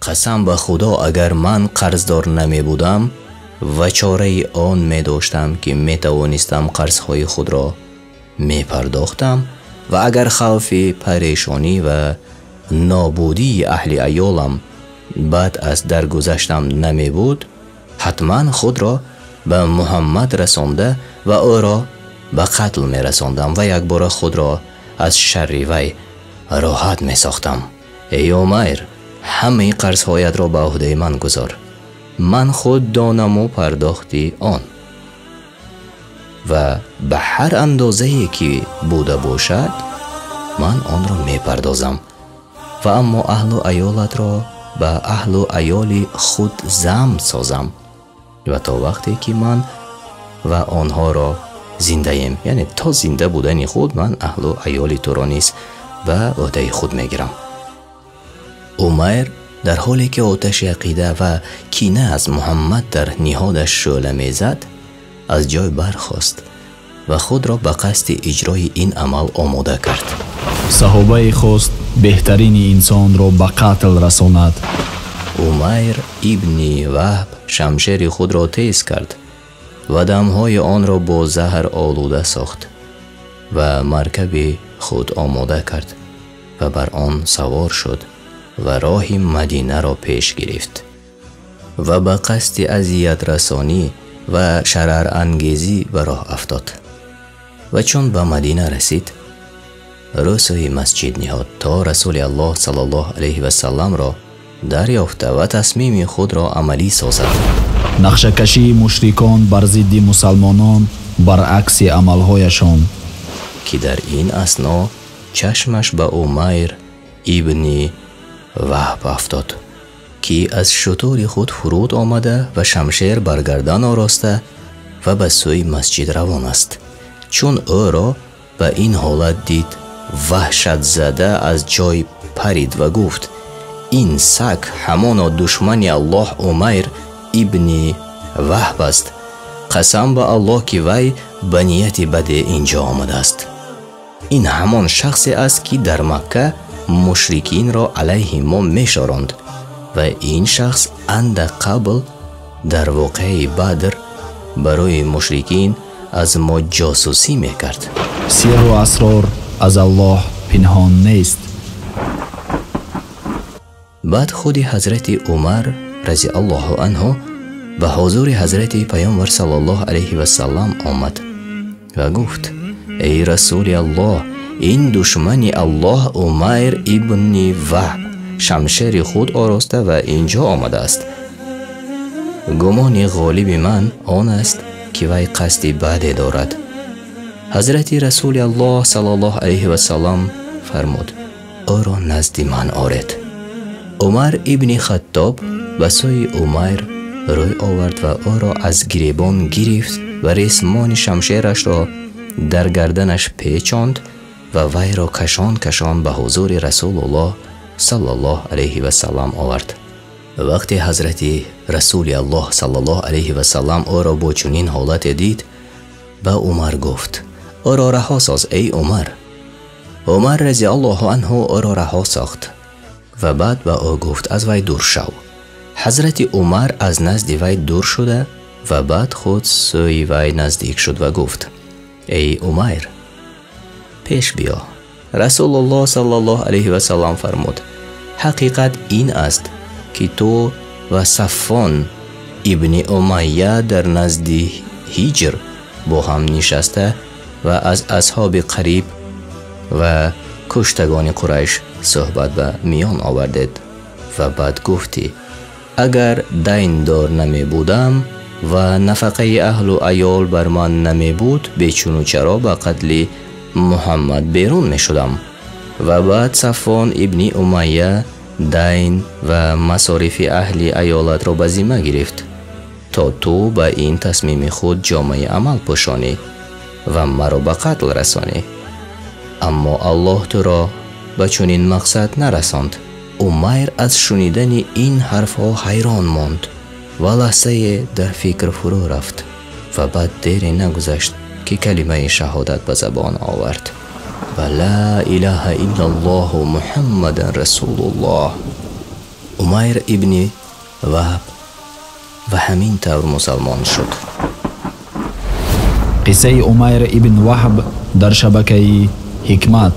Қасам ба Худо, агар ман қарздор намебудам ва чораи он медоштам, ки метавонистам қарзҳои худро мепардохтам, ва агар хавфи парешонӣ ва нобудии аҳли аёлам баъд аз даргузаштам намебуд, ҳатман худро ба Муҳаммад расонда ва ӯро ба қатл мерасондам ва якбора худро аз шарри вай роҳат месохтам. Эй Умайр, ҳамаи қарзҳоятро ба уҳдаи ман гузор, ман худ донаму пардохти он ва ба ҳар андозае ки буда бошад, ман онро мепардозам. Ва аммо аҳлу аёлатро ба аҳлу аёли худ зам созам ва то вақте ки ман ва онҳоро зиндаем, яъне то зинда будани худ ман аҳлу аёли туро низ ба уҳдаи худ мегирам. Умайр дар ҳоле ки оташи ақида ва кина аз Муҳаммад дар ниҳодаш шӯъла мезад, аз ҷой бархост ва худро ба қасди иҷрои ин амал омода кард. Саҳобае хост беҳтарини инсонро ба қатл расонад. Умайр ибни Ваҳб шамшери худро тез кард ва дамҳои онро бо заҳр олуда сохт ва маркаби худ омода кард ва бар он савор шуд ва роҳи Мадинаро пеш гирифт ва ба қасди азиятрасонӣ ва шарарангезӣ ба роҳ афтод. Ва чун ба Мадина расид, рӯ сӯи масҷид ниҳод то Расули Аллоҳ саллаллоҳу алайҳи васалламро дарёфта ва тасмими худро амалӣ созад. Нақшакашии мушрикон бар зидди мусалмонон баръакси амалҳояшон, ки дар ин асно чашмаш ба Умайр ибни Ваҳб афтод, ки аз шутури худ фуруд омада ва шамшер бар гардан ороста ва ба сӯи масҷид равон аст. Чун ӯро ба ин ҳолат дид, ваҳшатзада аз ҷой парид ва гуфт: ин саг ҳамоно душмани Аллоҳ Умайр ибни Ваҳб аст. Қасам ба Аллоҳ, ки вай ба нияти баде инҷо омадааст. Ин ҳамон шахсе аст, ки дар Макка мушрикинро алайҳи мо мешоронд ва ин шахс андак қабл дар воқеаи Бадр барои мушрикин аз мо ҷосусӣ мекард. Сирру асрор аз Аллоҳ пинҳон нест. Баъд худи ҳазрати Умар разиаллоҳу анҳу ба ҳузури ҳазрати Паёмбар саллаллоҳу алайҳи васаллам омад ва гуфт: эй Расули Аллоҳ, ин душмани Аллоҳ Умайр ибни Ваҳб шамшери худ ороста ва инҷо омадааст. Гумони ғолиби ман он аст, ки вай қасди баде дорад. Ҳазрати Расули Аллоҳ саллаллоҳу алайҳи васаллам фармуд: ӯро назди ман оред. Умар ибни Хаттоб ба сӯи Умайр рӯй овард ва ӯро аз гиребон гирифт ва ресмони шамшерашро дар гарданаш печонд ва вайро кашон кашон ба ҳузури Расулуллоҳ саллаллоҳу алайҳи васаллам овард. Вақте ҳазрати Расули Аллоҳ саллаллоҳу алайҳи васаллам ӯро бо чунин ҳолате дид, ба Умар гуфт: ӯро раҳо соз, эй Умар. Умар разиаллоҳу анҳу ӯро раҳо сохт ва баъд ба ӯ гуфт: аз вай дур шав. Ҳазрати Умар аз назди вай дур шуда ва баъд худ сӯи вай наздик шуд ва гуфт: эй Умайр, пеш биё. Расулуллоҳ саллаллоҳу алайҳи васаллам фармуд: ҳақиқат ин аст, ки ту ва Саффон ибни Умайя дар назди Ҳиҷр бо ҳам нишаста ва аз асҳоби қариб ва куштагони Қурайш суҳбат ба миён овардед ва баъд гуфтӣ: агар дайндор намебудам ва нафақаи аҳлу аёл бар ман намебуд, бечуну чаро ба қатли Муҳаммад берун мешудам. Ва баъд Саффон ибни Умайя дайн ва масорифи аҳли аёлатро ба зимма гирифт, то ту ба ин тасмими худ ҷомаи амал пӯшонӣ ва маро ба қатл расонӣ. Аммо Аллоҳ туро ба чунин мақсад нарасонд. Умайр аз шунидани ин ҳарфҳо ҳайрон монд ва лаҳзае дар фикр фурӯ рафт ва баъд дере нагузашт, ки калимаи шаҳодат ба забон овард ва ла илаҳа иллаллоҳу муҳаммадан расулуллоҳ. Умайр ибни Ваҳб ва ҳамин тавр мусалмон шуд. Қиссаи Умайр ибн Ваҳб дар шабакаи Ҳикмат.